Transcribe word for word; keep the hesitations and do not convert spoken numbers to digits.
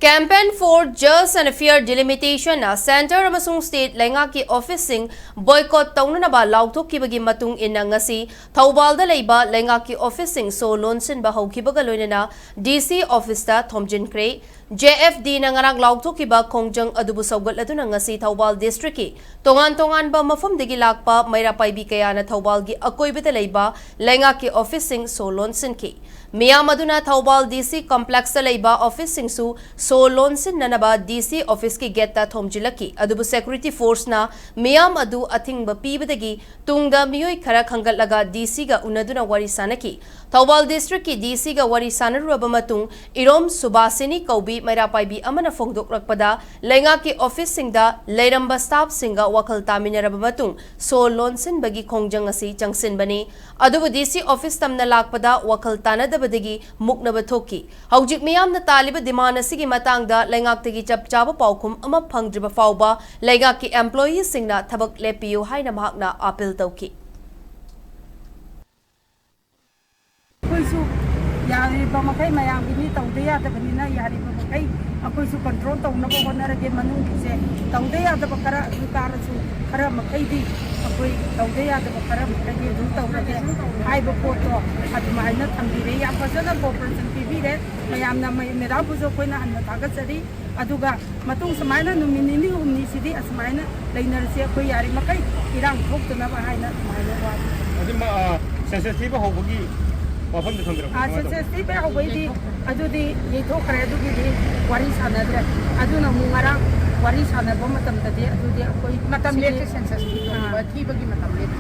Campaign for Just and Fair Delimitation ꯅ Centre ꯑꯃꯁꯨꯡ State ꯂꯩꯉꯥꯛꯀꯤ office ꯁꯤꯡ boycott ꯇꯧꯅꯅꯕ ꯂꯥꯎꯊꯣꯛꯈꯤꯕꯒꯤ ꯃꯇꯨꯡ ꯏꯟꯅ ꯉꯁꯤ ꯊꯧꯕꯥꯜꯗ ꯂꯩꯕ ꯂꯩꯉꯥꯛꯀꯤ office ꯁꯤꯡ ꯁꯣ ꯂꯣꯟꯁꯤꯟꯕ ꯍꯧꯈꯤꯕꯒ ꯂꯣꯏꯅꯅ D C office ꯇ ꯊꯣꯝꯖꯤꯟꯈ꯭ꯔꯦ꯫ J F D ꯅ ꯉꯔꯥꯡ ꯂꯥꯎꯊꯣꯛꯈꯤꯕ ꯈꯣꯡꯖꯪ ꯑꯗꯨꯕꯨ ꯁꯧꯒꯠꯂꯗꯨꯅ ꯉꯁꯤ ꯊꯧꯕꯥꯜ district ꯀꯤ ꯇꯣꯉꯥꯟ ꯇꯣꯉꯥꯟꯕ ꯃꯐꯝꯗꯒꯤ ꯂꯥꯛꯄ ꯃꯩꯔꯥ ꯄꯥꯏꯕꯤ ꯀꯌꯥꯅ ꯊꯧꯕꯥꯜꯒꯤ ꯑꯀꯣꯏꯕꯗ ꯂꯩꯕ ꯂꯩꯉꯥꯛꯀꯤ office ꯁꯤꯡ ꯁꯣ ꯂꯣꯟꯁꯤꯟꯈꯤ꯫ ꯃꯤꯌꯥꯝ ꯑꯗꯨꯅ ꯊꯧꯕꯥꯜ D C complex ꯇ ꯂꯩꯕ office ꯁꯤꯡꯁꯨ ꯁꯣ ꯂꯣꯟꯁꯤꯟꯅꯅꯕ D C office ꯀꯤ gate ꯇ ꯊꯣꯝꯖꯤꯜꯂꯛꯈꯤ, ꯑꯗꯨꯕꯨ security force ꯅ ꯃꯤꯌꯥꯝ ꯑꯗꯨ ꯑꯊꯤꯡꯕ ꯄꯤꯕꯗꯒꯤ ꯇꯨꯡꯗ ꯃꯤꯑꯣꯏ ꯈꯔ ꯈꯟꯒꯠꯂꯒ D C ꯒ ꯎꯅꯗꯨꯅ ꯋꯥꯔꯤ ꯁꯥꯅꯈꯤ꯫ ꯊꯧꯕꯥꯜ district ꯀꯤ D C ꯒ ꯋꯥꯔꯤ ꯁꯥꯅꯔꯨꯔꯕ ꯃꯇꯨꯡ, ꯏꯔꯣꯝ ꯁꯨꯕꯥꯁꯤꯅꯤ ꯀꯧꯕꯤ ꯃꯩꯔꯥ ꯄꯥꯏꯕꯤ ꯑꯃꯅ ꯐꯣꯡꯗꯣꯛꯂꯛꯄꯗ, ꯂꯩꯉꯥꯛꯀꯤ office ꯁꯤꯡꯗ ꯂꯩꯔꯝꯕ staff ꯁꯤꯡꯒ ꯋꯥꯈꯜ ꯇꯥꯃꯤꯟꯅꯔꯕ ꯃꯇꯨꯡ ꯁꯣ ꯂꯣꯟꯁꯤꯟꯕꯒꯤ ꯈꯣꯡꯖꯪ ꯑꯁꯤ ꯆꯪꯁꯤꯟꯕꯅꯤ꯫ ꯑꯗꯨꯕꯨ D C office ꯇꯝꯅ ꯂꯥꯛꯄꯗ ꯋꯥꯈꯜ ꯇꯥꯅꯗꯕꯗꯒꯤ ꯃꯨꯛꯅꯕ ꯊꯣꯛꯈꯤ꯫ ꯍꯧꯖꯤꯛ ꯃꯤꯌꯥꯝꯅ ꯇꯥꯜꯂꯤꯕ demand ꯑꯁꯤꯒꯤ ꯃꯇꯥꯡꯗ ꯂꯩꯉꯥꯛꯇꯒꯤ ꯆꯞ ꯆꯥꯕ ꯄꯥꯎꯈꯨꯝ ꯑꯃ ꯐꯪꯗ꯭ꯔꯤꯕ ꯐꯥꯎꯕ ꯂꯩꯉꯥꯛꯀꯤ employee ꯁꯤꯡꯅ ꯊꯕꯛ ꯂꯦꯞꯄꯤꯌꯨ ꯍꯥꯏꯅ ꯃꯍꯥꯛꯅ appeal ꯇꯧꯈꯤ꯫ ꯑꯩꯈꯣꯏꯁꯨ ꯌꯥꯔꯤꯕ ꯃꯈꯩ ꯃꯌꯥꯝꯒꯤꯅꯤ, ꯇꯧꯗ ꯌꯥꯗꯕꯅꯤꯅ ꯌꯥꯔꯤꯕ ꯃꯈꯩ ꯑꯩꯈꯣꯏꯁꯨ control ꯇꯧꯅꯕ ꯍꯣꯠꯅꯔꯒꯦ꯫ ꯃꯅꯨꯡꯒꯤꯁꯦ ꯇꯧꯗ ꯌꯥꯗꯕ ꯈꯔ ꯑꯗꯨ ꯇꯥꯔꯁꯨ ꯈꯔ ꯃꯈꯩꯗꯤ ꯑꯩꯈꯣꯏ ꯇꯧꯗ ꯌꯥꯗꯕ ꯈꯔ ꯃꯈꯩꯗꯤ ꯑꯗꯨꯝ ꯇꯧꯔꯒꯦ ꯍꯥꯏꯕ ꯄꯣꯠꯇꯣ ꯑꯗꯨꯃꯥꯏꯅ ꯊꯝꯕꯤꯔꯦ꯫ ꯌꯥꯝ ꯐꯖꯅ cooperation ꯄꯤꯕꯤꯔꯦ ꯃꯌꯥꯝꯅ꯫ ꯃꯦꯗꯥꯝꯕꯨꯁꯨ ꯑꯩꯈꯣꯏꯅ ꯍꯟꯅ ꯊꯥꯒꯠꯆꯔꯤ꯫ ꯑꯗꯨꯒ ꯃꯇꯨꯡ ꯁꯨꯃꯥꯏꯅ ꯅꯨꯃꯤꯠ ꯅꯤꯅꯤ ꯍꯨꯝꯅꯤꯁꯤꯗꯤ ꯑꯁꯨꯃꯥꯏꯅ ꯂꯩꯅꯔꯁꯤ, ꯑꯩꯈꯣꯏ ꯌꯥꯔꯤꯃꯈꯩ ꯏꯔꯥꯡ ꯊꯣꯛꯇꯅꯕ ꯍꯥꯏꯅ ꯑꯗꯨꯃꯥꯏꯅ ꯋꯥ ꯑꯗꯨ ꯃ-, ꯑ, census ꯊꯤꯕ ꯍꯧꯕꯒꯤ ꯋꯥꯐꯝꯗ ꯊꯝꯕꯤꯔꯛꯄ ꯑꯥ, ꯀꯃꯥꯏꯅ ꯇꯧꯕ? Census ꯊꯤꯕ ꯍꯧꯕꯩꯗꯤ ꯑꯗꯨꯗꯤ ꯌꯩꯊꯣꯛꯈ꯭ꯔꯦ, ꯑꯗꯨꯒꯤꯗꯤ ꯋꯥꯔꯤ ꯁꯥꯟꯅꯗ꯭ꯔꯦ꯫ ꯑꯗꯨꯅ ꯑꯃꯨꯛ ꯉꯔꯥꯡ ꯋꯥꯔꯤ ꯁꯥꯟꯅꯕ ꯃꯇꯝꯗꯗꯤ ꯑꯗꯨꯗꯤ ꯑꯩꯈꯣꯏ ꯃꯇꯝ ꯁꯤꯒꯤ ꯂꯦꯞꯄꯦ, census ꯊꯤꯕ ꯑꯥ꯫ ꯊꯤꯕꯒꯤ ꯃꯇꯝ ꯂꯦꯞꯄꯦ꯫